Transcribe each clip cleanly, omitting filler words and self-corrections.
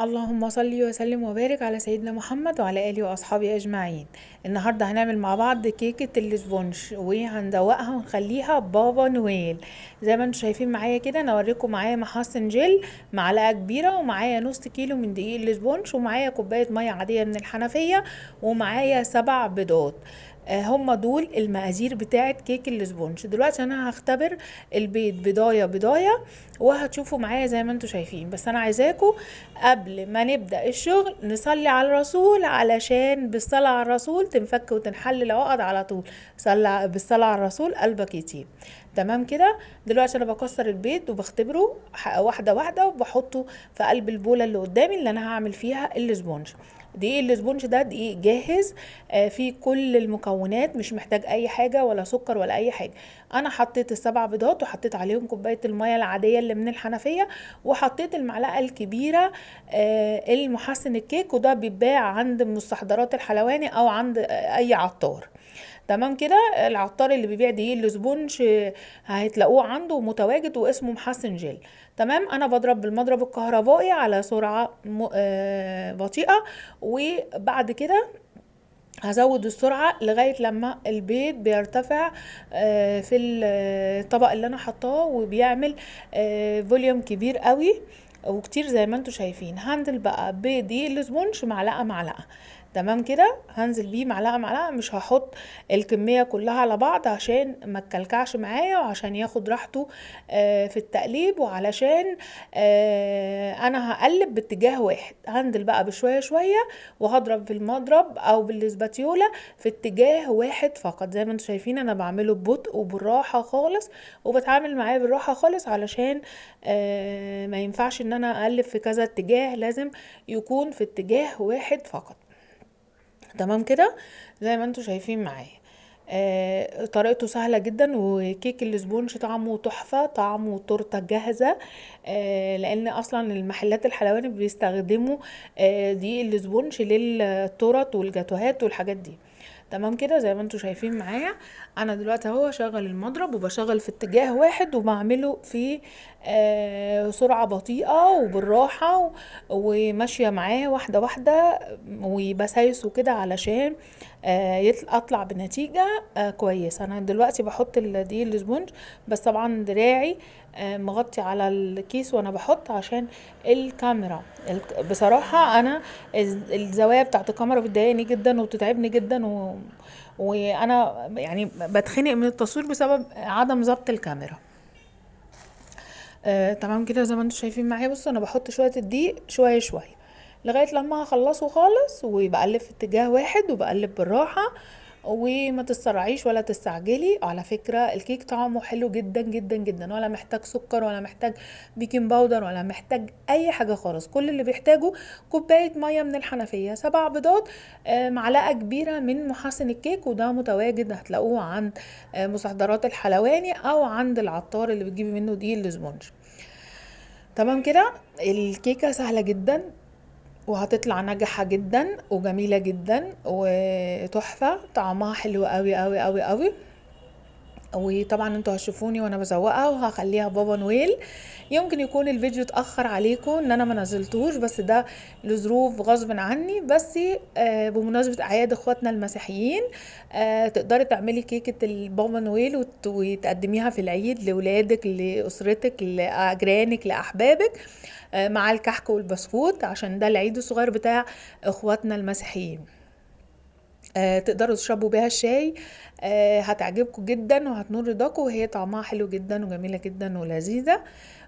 اللهم صل وسلم وبارك على سيدنا محمد وعلى آله وأصحابه أجمعين. النهاردة هنعمل مع بعض كيكة ال sponge وهندوقها ونخليها بابا نويل. زي ما انتم شايفين معايا كده، انا اوريكم معايا محسن جل معلقة كبيرة، ومعايا نص كيلو من دقيق ال sponge، ومعايا كوباية مية عادية من الحنفية، ومعايا 7 بيضات. هم دول المقادير بتاعه كيك ال sponge. دلوقتي انا هختبر البيض بضايه بضايه وهتشوفوا معايا زي ما انتم شايفين. بس انا عايزاكم قبل ما نبدا الشغل نصلي على الرسول، علشان بالصلاه على الرسول تنفك وتنحل العقد على طول. صلي بالصلاه على الرسول قلبك يطيب. تمام كده. دلوقتي انا بكسر البيض وبختبره واحده واحده، وبحطه في قلب البوله اللي قدامي اللي انا هعمل فيها ال sponge. دقيق ال sponge ده دقيق جاهز، فيه كل المكونات، مش محتاج اي حاجه ولا سكر ولا اي حاجه. انا حطيت ال7 بيضات وحطيت عليهم كوبايه الميه العاديه اللي من الحنفيه، وحطيت المعلقه الكبيره، المحسن الكيك، وده بيتباع عند مستحضرات الحلواني او عند اي عطار. تمام كده. العطار اللي بيبيع دقيق ال sponge، هتلاقوه عنده متواجد واسمه محسن جل. تمام. انا بضرب بالمضرب الكهربائي على سرعه بطيئه، وبعد كده هزود السرعه لغايه لما البيض بيرتفع في الطبق اللي انا حطاه، وبيعمل volume كبير قوي وكتير زي ما انتم شايفين. هنزل بقى بدقيق ال sponge معلقه معلقه. تمام كده. هنزل بيه معلقه معلقه، مش هحط الكميه كلها على بعض عشان ما تكلكعش معايا، وعشان ياخد راحته في التقليب، وعلشان انا هقلب باتجاه واحد. هنزل بقى بشويه شويه، وهضرب في المضرب او بالاسباتيولا في اتجاه واحد فقط. زي ما انتم شايفين انا بعمله ببطء وبالراحه خالص، وبتعامل معاه بالراحه خالص، علشان ما ينفعش ان انا اقلب في كذا اتجاه، لازم يكون في اتجاه واحد فقط. تمام كده. زي ما انتم شايفين معايا. طريقته سهلة جدا، وكيك ال sponge طعمه تحفة، طعمه تورتة جاهزة، لان اصلا المحلات الحلواني بيستخدموا دقيق ال sponge للتورت والجاتوهات والحاجات دي. تمام كده. زي ما انتم شايفين معايا انا دلوقتي اهو شغل المضرب، وبشغل في اتجاه واحد، وبعمله في سرعة بطيئة وبالراحة، وماشية معاه واحدة واحدة، وبسايسه كده علشان اطلع بنتيجة كويسة. انا دلوقتي بحط دقيق ال sponge، بس طبعا دراعي مغطي على الكيس وانا بحط عشان الكاميرا. بصراحة انا الزوايا بتاعت الكاميرا بتضايقني جدا وبتتعبني جدا، وانا بتخنق من التصوير بسبب عدم ضبط الكاميرا. تمام كده. زي ما انتم شايفين معايا. بصوا انا بحط شوية الدقيق شوية شوية لغاية لما هخلصه خالص، وبقلب في اتجاه واحد، وبقلب بالراحة، وما تسرعيش ولا تستعجلي. على فكرة الكيك طعمه حلو جدا جدا جدا، ولا محتاج سكر ولا محتاج baking powder ولا محتاج اي حاجة خالص. كل اللي بيحتاجه كوباية مية من الحنفية، 7 بيضات، معلقة كبيرة من محسن الكيك، وده متواجد هتلاقوه عند مستحضرات الحلواني او عند العطار اللي بتجيبي منه دقيق ال sponge. تمام كده. الكيكة سهلة جدا، وهتطلع ناجحة جدا وجميلة جدا وتحفة، طعمها حلو قوي قوي قوي قوي. وطبعا انتوا هتشوفوني وانا بزوقها وهخليها بابا نويل. يمكن يكون الفيديو اتأخر عليكم ان انا ما نزلتوش، بس ده لظروف غصب عني. بس بمناسبة اعياد اخواتنا المسيحيين، تقدري تعملي كيكة البابا نويل وتقدميها في العيد لولادك، لاسرتك، لجيرانك، لاحبابك، مع الكحك والبسكوت، عشان ده العيد الصغير بتاع اخواتنا المسيحيين. تقدروا تشربوا بيها الشاي، هتعجبكم جدا وهتنور رضاكم، وهي طعمها حلو جدا وجميلة جدا ولذيذة.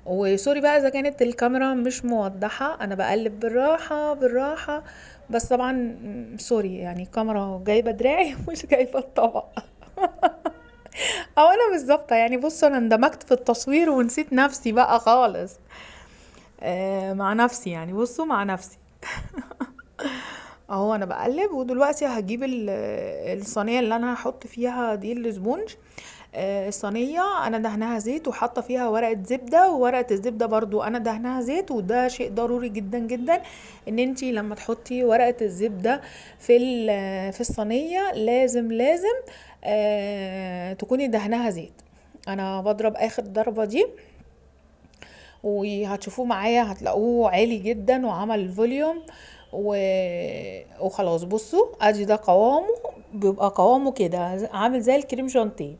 وسوري بقى اذا كانت الكاميرا مش موضحة، انا بقلب بالراحة بالراحة، بس طبعا سوري الكاميرا جايبة دراعي ومش جايبة الطبق او انا مش ظابطة. بصوا انا اندمجت في التصوير ونسيت نفسي بقى خالص، مع نفسي، بصوا مع نفسي اهو انا بقلب. ودلوقتي هجيب الصينية اللي انا هحط فيها دي ال sponge. الصينية انا دهناها زيت وحاطة فيها ورقة زبدة، وورقة الزبدة برضو انا دهناها زيت، وده شيء ضروري جدا جدا ان انتي لما تحطي ورقة الزبدة في الصينية لازم تكوني دهناها زيت. انا بضرب اخر ضربة دي وهتشوفوه معايا هتلاقوه عالي جدا وعمل volume وخلاص. بصوا ادي ده قوامه، بيبقى قوامه كده عامل زي الكريم شانتيه،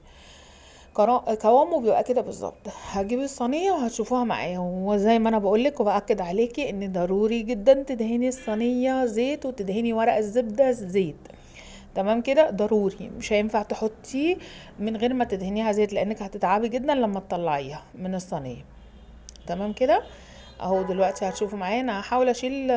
قوامه بيبقى كده بالظبط. هجيب الصينية وهتشوفوها معايا، وزي ما انا بقولك وباكد عليكي ان ضروري جدا تدهني الصينية زيت وتدهني ورق الزبدة زيت، تمام كده؟ ضروري، مش هينفع تحطيه من غير ما تدهنيها زيت لانك هتتعبي جدا لما تطلعيها من الصينية، تمام كده؟ اهو دلوقتي هتشوفوا معايا. انا هحاول اشيل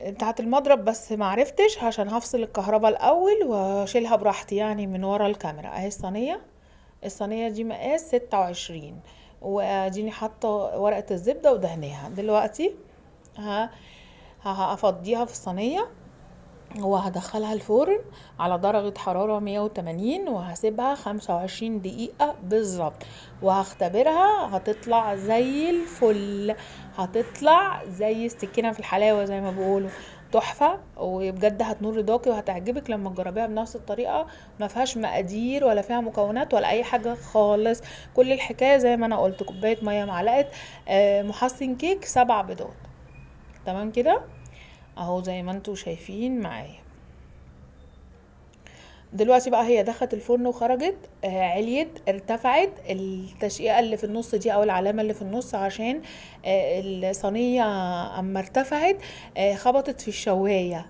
بتاعه المضرب بس ما عرفتش عشان هفصل الكهرباء الاول واشيلها براحتي يعني من ورا الكاميرا. اهي الصينية، الصينية دي مقاس 26، واديني حاطه ورقة الزبدة ودهنيها. دلوقتي هفضيها في الصينية وهدخلها الفرن على درجة حرارة 180، وهسيبها 25 دقيقة بالظبط، وهختبرها. هتطلع زي الفل، هتطلع زي السكينة في الحلاوة زي ما بيقولوا، تحفة وبجد هتنور رضاكي وهتعجبك لما تجربيها بنفس الطريقة. ما فيهاش مقادير ولا فيها مكونات ولا اي حاجة خالص، كل الحكاية زي ما انا قلت، كوباية مية، معلقة محسن كيك، 7 بيضات، تمام كده؟ اهو زي ما انتوا شايفين معايا. دلوقتي بقى هي دخلت الفرن وخرجت، عليت، ارتفعت التشقيقه اللي في النص دي او العلامة اللي في النص، عشان الصينية اما ارتفعت خبطت في الشوايه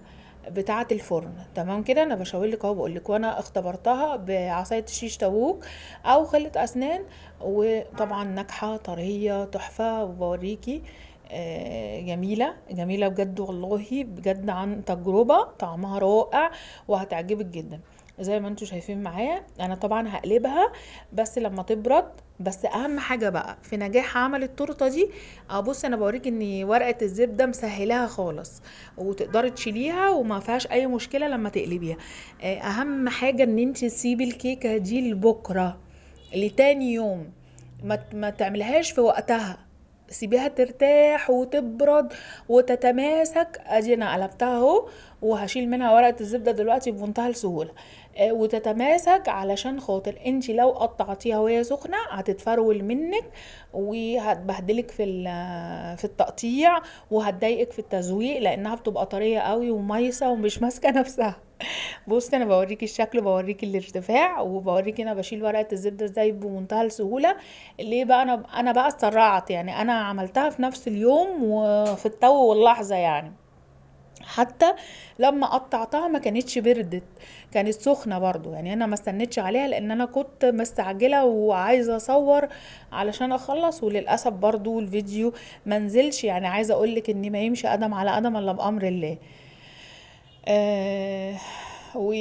بتاعه الفرن، تمام كده؟ انا بشاور لك اهو، بقول لك وانا اختبرتها بعصاية الشيش طاووق او خله اسنان، وطبعا ناجحة طرية تحفة، وبوريكي جميلة جميلة بجد والله، بجد عن تجربه، طعمها رائع وهتعجبك جدا زي ما انتوا شايفين معايا. انا طبعا هقلبها بس لما تبرد. بس اهم حاجة بقى في نجاح عمل التورتة دي، بصي انا بوريك ان ورقة الزبدة مسهلاها خالص وتقدري تشيليها وما فيهاش اي مشكلة لما تقلبيها. اهم حاجة ان انت تسيبي الكيكه دي لبكرة، لتاني يوم، ما تعملهاش في وقتها، سيبيها ترتاح وتبرد وتتماسك. ادي انا قلبتها اهو، وهشيل منها ورقة الزبدة دلوقتي بمنتهى السهولة، وتتماسك علشان خاطر انت لو قطعتيها وهي سخنة هتتفرول منك وهتبهدلك في التقطيع، وهتضايقك في التزويق لانها بتبقى طرية قوي وميصه ومش ماسكه نفسها. بصي انا بوريكي الشكل، بوريكي الارتفاع، وبوريكي انا بشيل ورقة الزبدة ازاي بمنتهى السهولة. ليه بقى انا بقى اتسرعت، يعني انا عملتها في نفس اليوم وفي التو واللحظة، يعني حتى لما قطعتها ما كانتش بردت، كانت سخنة برضو، يعني انا ما استنيتش عليها لان انا كنت مستعجلة وعايزه اصور علشان اخلص، وللاسف برضو الفيديو ما نزلش. يعني عايزه اقولك ان ما يمشي قدم على قدم الا بامر الله. و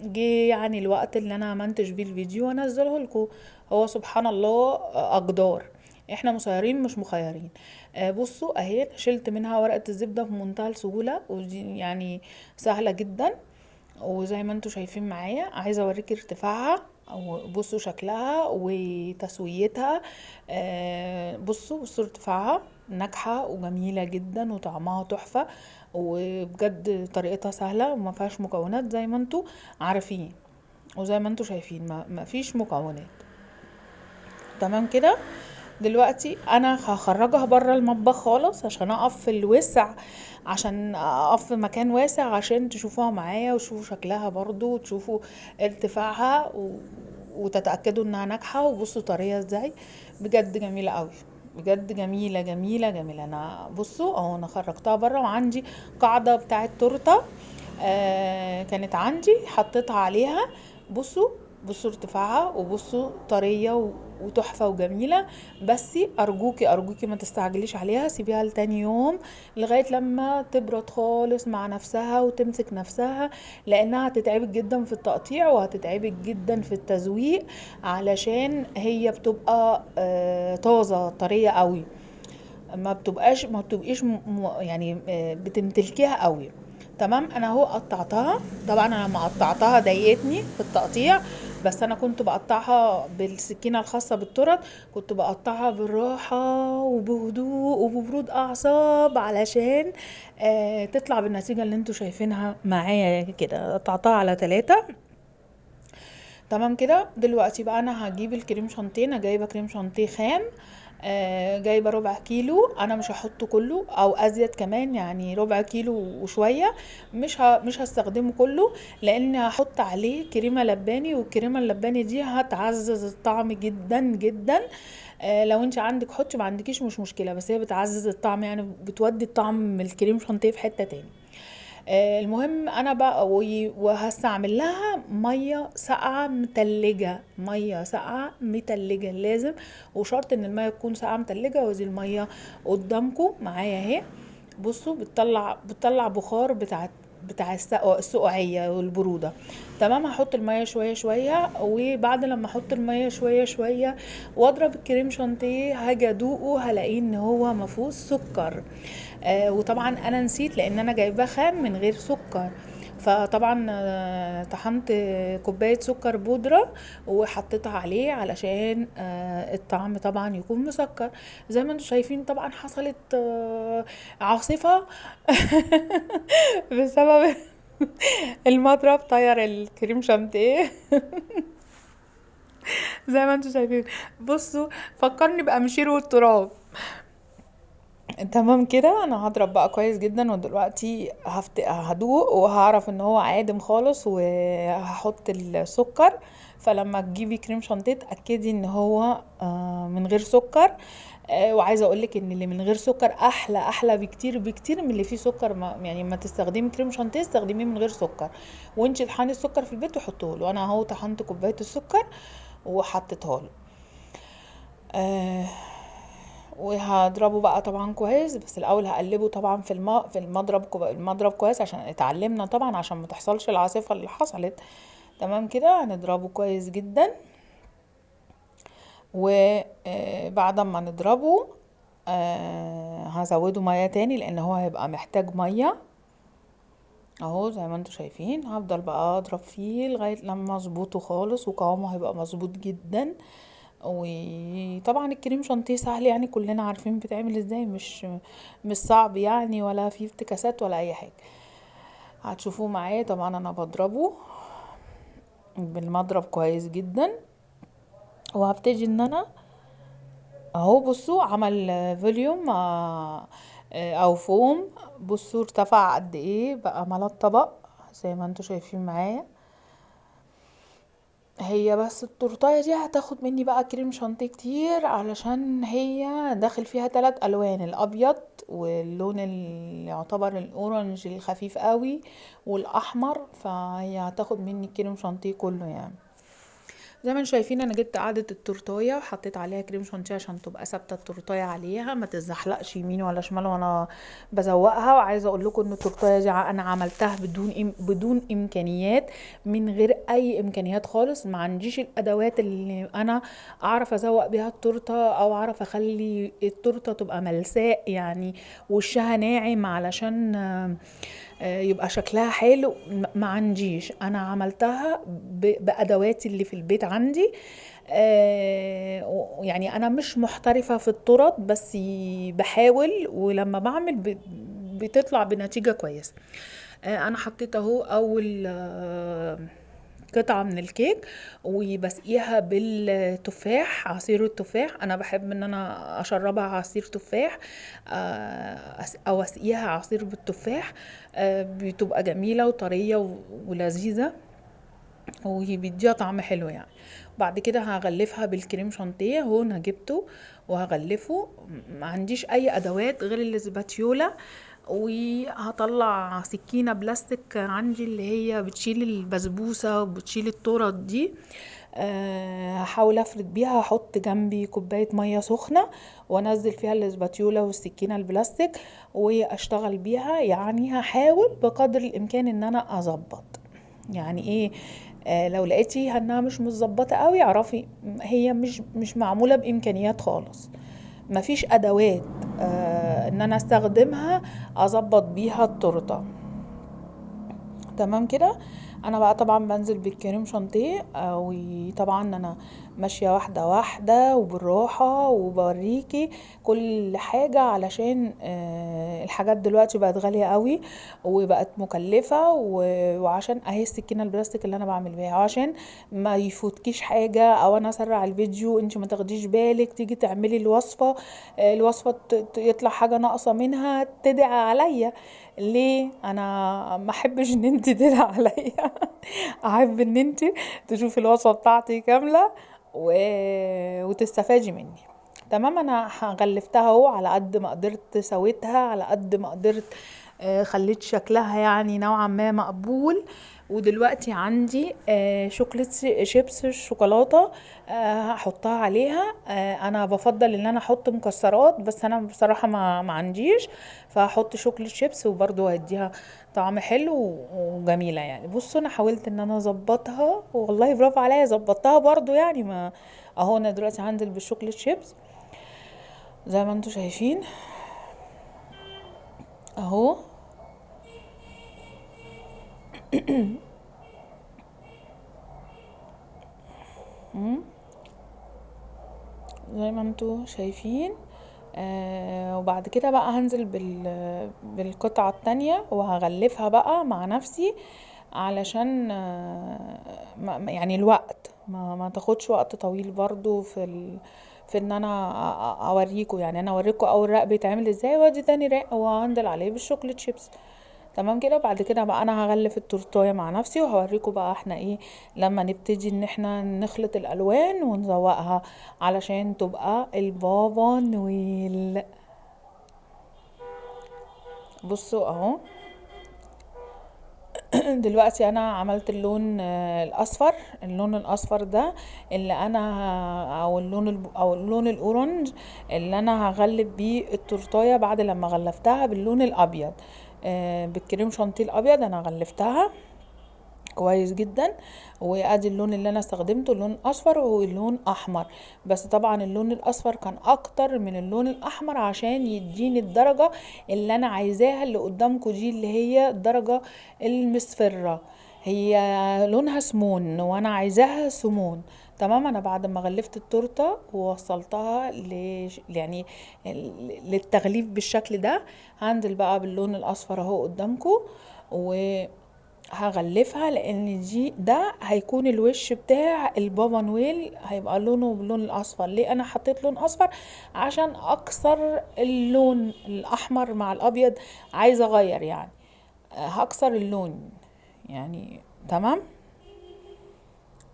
جه يعني الوقت اللي انا منتج بيه الفيديو وانزله لكم. هو سبحان الله اقدار، احنا مسيرين مش مخيرين. بصوا اهي شلت منها ورقة الزبدة بمنتهى السهولة، ودي يعني سهلة جدا، وزي ما انتوا شايفين معايا. عايزة اوريكي ارتفاعها، او بصوا شكلها وتسويتها. بصوا ارتفاعها، ناجحة وجميلة جدا وطعمها تحفة، وبجد طريقتها سهلة وما فيهاش مكونات زي ما انتوا عارفين وزي ما انتوا شايفين، ما فيش مكونات، تمام كده؟ دلوقتي انا هخرجها بره المطبخ خالص عشان اقف في الوسع، عشان اقف في مكان واسع عشان تشوفوها معايا وتشوفوا شكلها برضو وتشوفوا ارتفاعها وتتاكدوا انها ناجحة. وبصوا طرية ازاي، بجد جميلة قوي، بجد جميلة جميلة جميلة. انا بصوا اهو انا خرجتها بره، وعندي قاعدة بتاعه تورته، كانت عندي حطيتها عليها. بصوا ارتفاعها وبصوا طرية وتحفه وجميلة. بس ارجوكي ما تستعجليش عليها، سيبيها لتاني يوم لغاية لما تبرد خالص مع نفسها وتمسك نفسها، لانها هتتعبك جدا في التقطيع وهتتعبك جدا في التزويق، علشان هي بتبقى طازة طرية قوي، ما بتبقيش يعني بتمتلكيها قوي، تمام؟ انا اهو قطعتها، طبعا انا لما قطعتها ضايقتني في التقطيع، بس انا كنت بقطعها بالسكينة الخاصة بالتورت، كنت بقطعها بالراحة وبهدوء وببرود اعصاب علشان تطلع بالنتيجة اللي انتوا شايفينها معايا كده. قطعتها على 3، تمام كده. دلوقتي بقى انا هجيب الكريم شانتيه، انا جايبه كريم شانتيه خام، جايبه ربع كيلو، انا مش هحطه كله او ازيد كمان، يعني ربع كيلو وشوية، مش هستخدمه كله، لان هحط عليه كريمة لباني، والكريمه اللباني دي هتعزز الطعم جدا جدا. لو انت عندك حطي، ما عندكيش مش مشكلة، بس هي بتعزز الطعم، يعني بتودي الطعم الكريم شانتيه في حتة تاني. المهم انا بقى وهستعمل لها مية ساقعه متلجه، مية ساقعه متلجه لازم، وشرط ان المية تكون ساقعه متلجه. وادي المية قدامكم معايا اهي، بصوا بتطلع بخار بتاع السقوعيه والبروده. تمام. هحط المية شوية شوية، وبعد لما احط المية شوية شوية واضرب الكريم شانتيه، هاجي ادوقه هلاقيه ان هو مفيهوش سكر. وطبعا انا نسيت لان انا جايباه خام من غير سكر، فطبعا طحنت كوباية سكر بودره وحطيتها عليه علشان الطعم طبعا يكون مسكر. زي ما انتم شايفين طبعا حصلت عاصفة بسبب المضرب، طير الكريم شانتيه زي ما انتم شايفين. بصوا فكرني بأمشير والتراب. تمام كده. انا هضرب بقى كويس جدا، ودلوقتي هدوق وهعرف ان هو عادم خالص، وهحط السكر. فلما تجيبي كريم شانتيه اتاكدي ان هو من غير سكر. وعايزه اقولك ان اللي من غير سكر احلى بكتير بكتير من اللي فيه سكر. ما تستخدمي كريم شانتيه استخدميه من غير سكر، وانتي طحني السكر في البيت وحطيه له. انا اهو طحنت كوباية السكر وحطيتها له. وهضربه بقى طبعا كويس، بس الاول هقلبه طبعا في في المضرب كويس عشان اتعلمنا طبعا، عشان ما تحصلش العاصفة اللي حصلت. تمام كده. هنضربه كويس جدا، وبعد ما نضربه هزوده مية تاني لان هو هيبقى محتاج مية اهو زي ما انتم شايفين. هفضل بقى اضرب فيه لغاية لما اظبطه خالص، وقوامه هيبقى مظبوط جدا. وطبعا الكريم شانتيه سهل، يعني كلنا عارفين بيتعمل ازاي، مش صعب يعني، ولا فيه افتكاسات ولا اي حاجة. هتشوفوه معايا. طبعا انا بضربه بالمضرب كويس جدا، وهبتدي ان انا اهو بصوا عمل volume او فوم. بصوا ارتفع قد ايه، بقى ملا الطبق زي ما انتم شايفين معايا. هي بس التورتايه دي هتاخد مني بقى كريم شانتيه كتير، علشان هي داخل فيها 3 الوان، الابيض واللون اللي يعتبر ال orange الخفيف قوي والاحمر، فهي هتاخد مني الكريم شانتيه كله يعني. زي ما انتم شايفين انا جبت قاعدة التورتايه وحطيت عليها كريم شانتيه عشان تبقى ثابتة التورتايه عليها، ما تتزحلقش يمين ولا شمال وانا بزوقها. وعايزه اقول لكم ان التورتايه دي انا عملتها بدون امكانيات، من غير اي امكانيات خالص. ما عنديش الادوات اللي انا اعرف ازوق بيها التورتة، او اعرف اخلي التورتة تبقى ملساء يعني وشها ناعم علشان يبقى شكلها حلو. ما عنديش، انا عملتها بادواتي اللي في البيت عندي. يعني انا مش محترفه في التورت، بس بحاول، ولما بعمل بتطلع بنتيجة كويسة. انا حطيت اهو اول قطعه من الكيك، وبسقيها بالتفاح، عصير التفاح. انا بحب ان انا اشربها عصير تفاح، او اسقيها عصير بالتفاح، بتبقى جميلة وطريه ولذيذه، وبيديها طعم حلو يعني. بعد كده هغلفها بالكريم شانتيه اهو، انا جبته وهغلفه. ما عنديش اي ادوات غير الاسباتيولا، وهطلع سكينة بلاستيك عندي اللي هي بتشيل البسبوسه وبتشيل التورت دي، هحاول افرد بيها. هحط جنبي كوباية مية سخنة وانزل فيها الاسباتيولا والسكينة البلاستيك واشتغل بيها. يعني هحاول بقدر الامكان ان انا اظبط، يعني ايه، لو لقيتيها انها مش متظبطه قوي اعرفي هي مش معمولة بامكانيات خالص، مفيش ادوات ان انا استخدمها اظبط بيها التورتة. تمام كده. انا بقى طبعا بنزل بالكريم شانتيه، وطبعا انا ماشية واحدة واحدة وبالراحه وبوريكي كل حاجة، علشان الحاجات دلوقتي بقت غالية قوي وبقت مكلفة، وعشان اهي السكينة البلاستيك اللي انا بعمل بيها، عشان ما يفوتكيش حاجة او انا اسرع الفيديو انت ما تاخديش بالك تيجي تعملي الوصفة، الوصفة يطلع حاجة ناقصه منها تدعي عليا. ليه؟ انا ما احبش ان انت تدعي عليا، احب ان انت تشوفي الوصفة بتاعتي كاملة وتستفادي مني. تمام، انا غلفتها اهو على قد ما قدرت، سويتها على قد ما قدرت، خليت شكلها نوعا ما مقبول. ودلوقتي عندي شوكليت شيبس الشوكولاتة، هحطها عليها. انا بفضل ان انا احط مكسرات، بس انا بصراحة ما عنديش، فهحط شوكليت شيبس وبرضو هيديها طعم حلو وجميلة. بصوا انا حاولت ان انا اظبطها، والله برافو عليا ظبطتها برضو. ما اهو انا دلوقتي هنزل بالشوكليت شيبس زي ما انتم شايفين اهو. زي ما انتم شايفين. وبعد كده بقى هنزل بالقطعة التانية وهغلفها بقى مع نفسي، علشان الوقت ما تاخدش وقت طويل برضو في ان انا اوريكم. انا اوريكم اول رق بيتعمل ازاي، وادي تاني رق وهندل عليه بالشوكليت شيبس. تمام كده. بعد كده بقى انا هغلف التورتايه مع نفسي، وهوريكم بقى احنا ايه لما نبتدي ان احنا نخلط الالوان ونزوقها علشان تبقى البابا نويل. بصوا اهو دلوقتي انا عملت اللون، الاصفر. اللون الاصفر ده اللي انا او اللون او اللون الاورنج اللي انا هغلف بيه التورتايه بعد لما غلفتها باللون الابيض، بالكريم شانتيه الابيض. انا غلفتها كويس جدا، وادي اللون اللي انا استخدمته اللون الاصفر واللون احمر، بس طبعا اللون الاصفر كان اكتر من اللون الاحمر عشان يديني الدرجة اللي انا عايزاها اللي قدامكم دي، اللي هي الدرجة المصفرة، هي لونها سمون وانا عايزاها سمون. تمام. انا بعد ما غلفت التورتة ووصلتها للتغليف بالشكل ده، هنزل بقى باللون الاصفر اهو قدامكم وهغلفها، لان ده هيكون الوش بتاع البابا نويل، هيبقى لونه باللون الاصفر. ليه انا حطيت لون اصفر؟ عشان اكسر اللون الاحمر مع الابيض، عايزه اغير هكسر اللون تمام،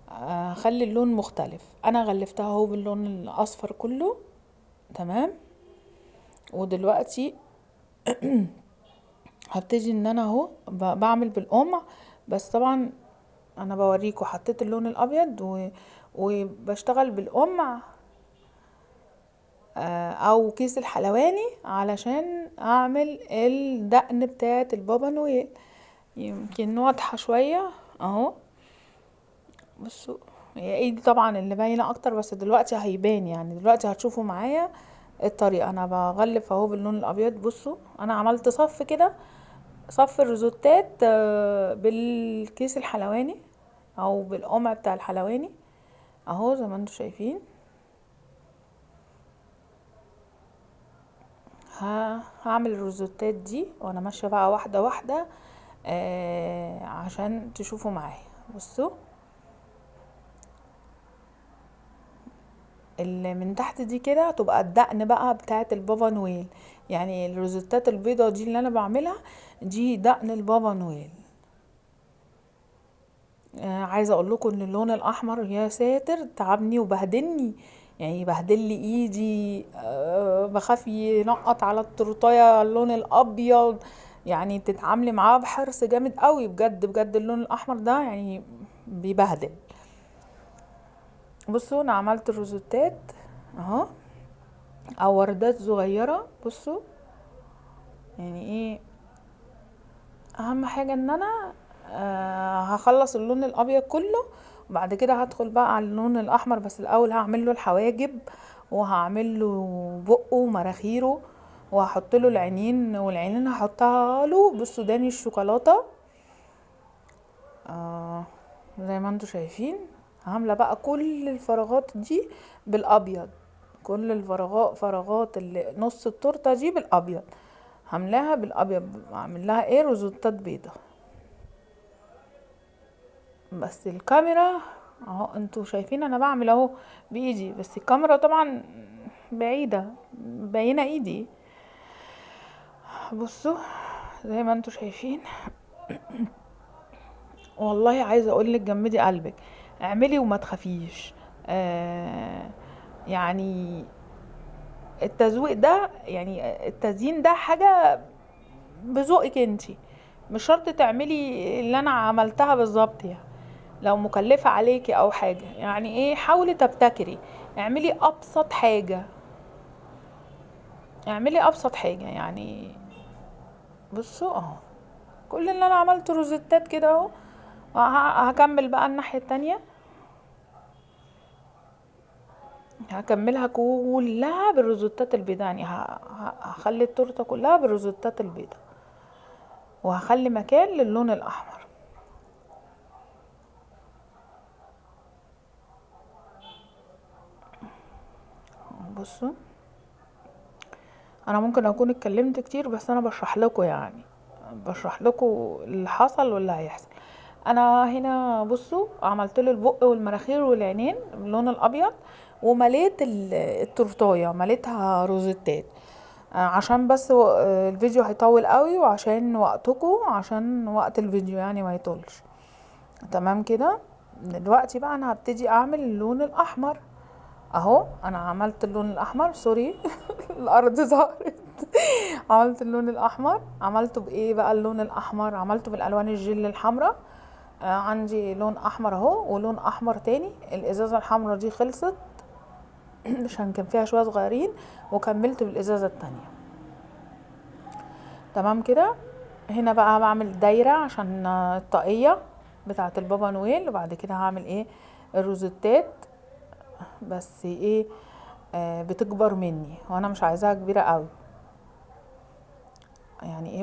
هخلي اللون مختلف. انا غلفتها اهو باللون الاصفر كله. تمام. ودلوقتي هبتدي ان انا اهو بعمل بالقمع، بس طبعا انا بوريكم حطيت اللون الابيض وبشتغل بالقمع، او كيس الحلواني علشان اعمل الدقن بتاعت البابا نويل. يمكن واضحة شوية اهو، بصوا هي ايدي طبعا اللي باينة اكتر، بس دلوقتي هيبان، دلوقتي هتشوفوا معايا الطريقة. انا بغلف اهو باللون الابيض. بصوا انا عملت صف كده، صف الريزوتات، بالكيس الحلواني او بالقمع بتاع الحلواني اهو زي ما انتم شايفين. هعمل الريزوتات دي وانا ماشية بقى واحدة واحدة، عشان تشوفوا معايا. بصوا اللي من تحت دي كده هتبقى الدقن بقى بتاعت البابا نويل، الروزتات البيضة دي اللي انا بعملها دي دقن البابا نويل. عايزه اقول لكم ان اللون الاحمر يا ساتر تعبني وبهدلني، بهدل لي ايدي، بخاف ينقط على التورتايه اللون الابيض، تتعاملي معاه بحرص جامد قوي بجد بجد. اللون الاحمر ده بيبهدل. بصوا انا عملت الروزتات اهو او وردات صغيرة. بصوا اهم حاجة ان انا، هخلص اللون الابيض كله، وبعد كده هدخل بقى على اللون الاحمر. بس الاول هعمل له الحواجب وهعمل له بقه ومراخيره وهحط له العينين، والعينين هحطها له بالسوداني الشوكولاتة. زي ما انتم شايفين عامله بقى كل الفراغات دي بالابيض، كل الفراغات، فراغات اللي نص التورتة دي بالابيض، عاملاها بالابيض، عامل لها ايه؟ روزوتات بيضة. بس الكاميرا اهو انتوا شايفين انا بعمل اهو بايدي، بس الكاميرا طبعا بعيدة باينة ايدي. بصوا زي ما انتوا شايفين، والله عايزه اقول لك جمدي قلبك، اعملي وما تخافيش. التزويق ده، يعني التزيين ده حاجة بذوقك انتي، مش شرط تعملي اللي انا عملتها بالظبط، لو مكلفة عليكي او حاجة، حاولي تبتكري، اعملي ابسط حاجة، اعملي ابسط حاجة. بصوا اهو كل اللي انا عملته روزتات كده اهو. هكمل بقى الناحية التانية، هكملها كلها بالروزتات البيضاء، هخلي التورتة كلها بالروزتات البيضاء، وهخلي مكان للون الاحمر. بصوا انا ممكن اكون اتكلمت كتير، بس انا بشرح لكم، بشرح لكم اللي حصل واللي هيحصل. انا هنا بصوا عملت له البق والمراخير والعينين باللون الابيض، ومليت التورتايه، مليتها روزتات، عشان بس الفيديو هيطول قوي، وعشان وقتكم، عشان وقت الفيديو ما يطولش. تمام كده. دلوقتي بقى انا هبتدي اعمل اللون الاحمر اهو. انا عملت اللون الاحمر، سوري الارض ظهرت. عملت اللون الاحمر، عملته بايه بقى اللون الاحمر؟ عملته بالالوان الجل الحمراء. عندي لون احمر اهو ولون احمر تاني. الازازه الحمراء دي خلصت عشان كان فيها شوية صغيرين، وكملت بالازازه التانية. تمام كده. هنا بقى بعمل دايرة عشان الطاقية بتاعه البابا نويل، وبعد كده هعمل ايه؟ الروزتات، بس ايه، بتكبر مني وانا مش عايزاها كبيرة قوي.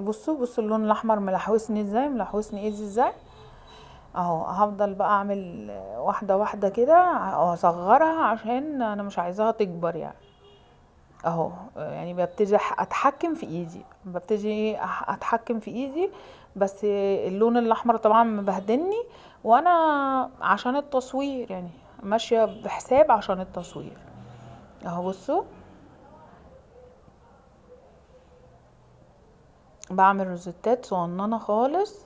بصوا اللون الاحمر ملحوسني ازاي، ملحوسني ايدي ازاي اهو. هفضل بقى اعمل واحدة واحدة كده واصغرها عشان انا مش عايزاها تكبر اهو. ببتدي اتحكم في ايدي، ببتدي اتحكم في ايدي، بس اللون الاحمر طبعا مبهدلني، وانا عشان التصوير ماشية بحساب عشان التصوير اهو. بصوا بعمل روزتات صغننه خالص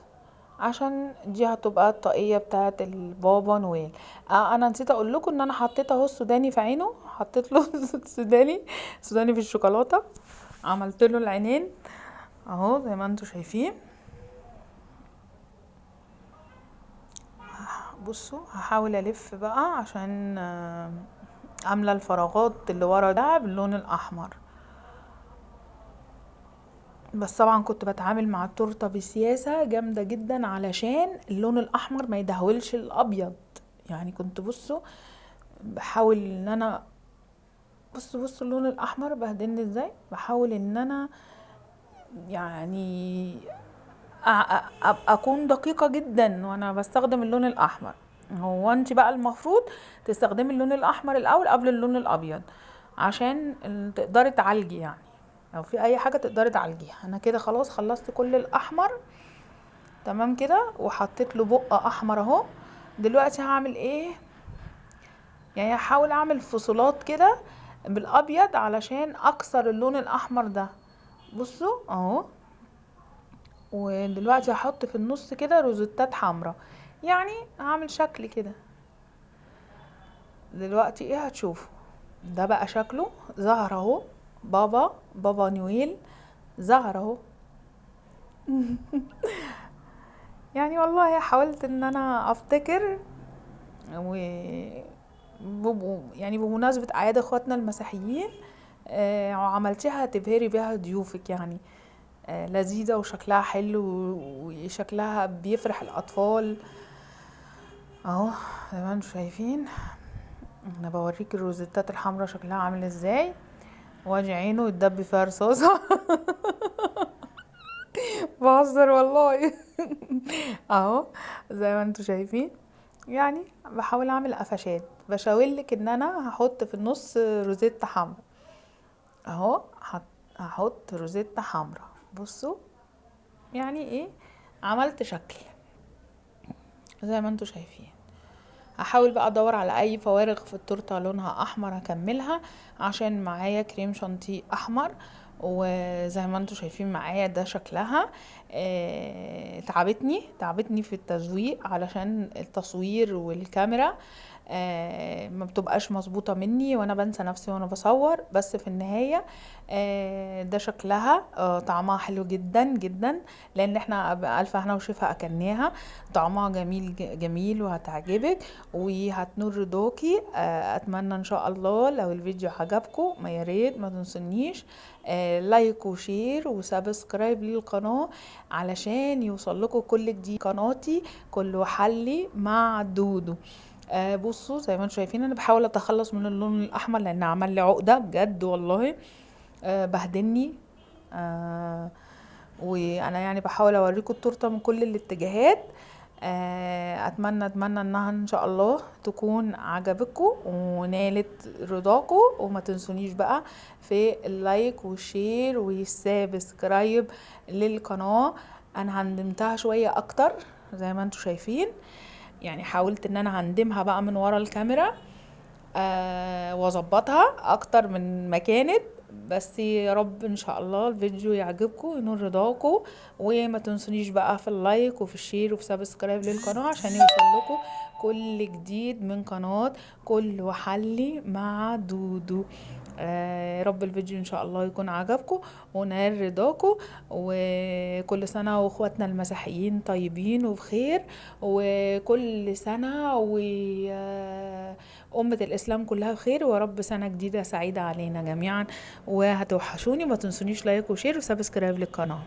عشان دي هتبقى الطاقية بتاعت البابا نويل. انا نسيت اقول لكم ان انا حطيت اهو السوداني في عينه، حطيت له سوداني في الشوكولاتة، عملت له العينين اهو زي ما انتم شايفين. بصوا هحاول الف بقى عشان عامله الفراغات اللي ورا ده باللون الاحمر، بس طبعا كنت بتعامل مع التورتة بسياسة جامدة جدا علشان اللون الاحمر ما يدهولش الابيض. كنت بصوا بحاول ان انا بصوا اللون الاحمر بهدلني ازاي، بحاول ان انا اكون دقيقة جدا وانا بستخدم اللون الاحمر. هو انت بقى المفروض تستخدمي اللون الاحمر الاول قبل اللون الابيض عشان تقدري تعالجي، لو في اي حاجة تقدري تعالجيها. انا كده خلاص خلصت كل الاحمر تمام كده، وحطيت له بق احمر اهو. دلوقتي هعمل ايه؟ هحاول اعمل فصولات كده بالابيض علشان اكسر اللون الاحمر ده. بصوا اهو. ودلوقتي هحط في النص كده روزتات حمراء، هعمل شكل كده. دلوقتي ايه هتشوفوا ده بقى شكله ظهر اهو، بابا نويل ظهر اهو. والله حاولت ان انا افتكر و بمناسبة اعياد اخواتنا المسيحيين، وعملتيها تبهري بيها ضيوفك، لذيذة وشكلها حلو وشكلها بيفرح الاطفال اهو زي ما انتم شايفين. انا بوريك الروزتات الحمراء شكلها عامل ازاي، وادي عينه يتدب فيها رصاصة. بهزر والله. اهو زي ما انتم شايفين. يعني بحاول اعمل قفشات، بشاورلك ان انا هحط في النص روزيتا حمرا اهو، هحط روزيتا حمرا. بصوا يعني ايه، عملت شكل زي ما انتوا شايفين. هحاول بقى ادور على اي فوارغ في التورتة لونها احمر هكملها، عشان معايا كريم شانتيه احمر. وزي ما انتوا شايفين معايا ده شكلها. تعبتني في التزويق علشان التصوير والكاميرا، ما بتبقاش مظبوطة مني وانا بنسى نفسي وانا بصور، بس في النهاية، ده شكلها. طعمها حلو جدا جدا، لان احنا الف هنا وشفا اكلناها، طعمها جميل جميل وهتعجبك وهتنور رضاكي. اتمنى ان شاء الله لو الفيديو عجبكم ما ياريت ما تنسونيش، like و share و subscribe للقناة علشان يوصل لكم كل جديد قناتي كله حلي مع دودو. بصوا زي ما انتم شايفين انا بحاول اتخلص من اللون الاحمر لان عمل لي عقده بجد والله، بهدلني. وانا بحاول اوريكم التورتة من كل الاتجاهات. اتمنى انها ان شاء الله تكون عجبتكم ونالت رضاكم، وما تنسونيش بقى في ال like وال share وال subscribe للقناة. انا هندمتها شوية اكتر زي ما انتم شايفين، حاولت ان انا هندمها بقى من ورا الكاميرا، واظبطها اكتر من ما كانت، بس يا رب ان شاء الله الفيديو يعجبكم وينور رضاكم. وما تنسونيش بقى في ال like وفي ال share وفي subscribe للقناة عشان يوصل لكم كل جديد من قناة كل وحلي مع دودو. يا رب الفيديو ان شاء الله يكون عجبكم ونال رضاكم، وكل سنة واخواتنا المسيحيين طيبين وبخير، وكل سنة وأمة الإسلام كلها بخير، ويا رب سنة جديدة سعيدة علينا جميعا. وهتوحشوني، وما تنسونيش like و share و subscribe للقناة.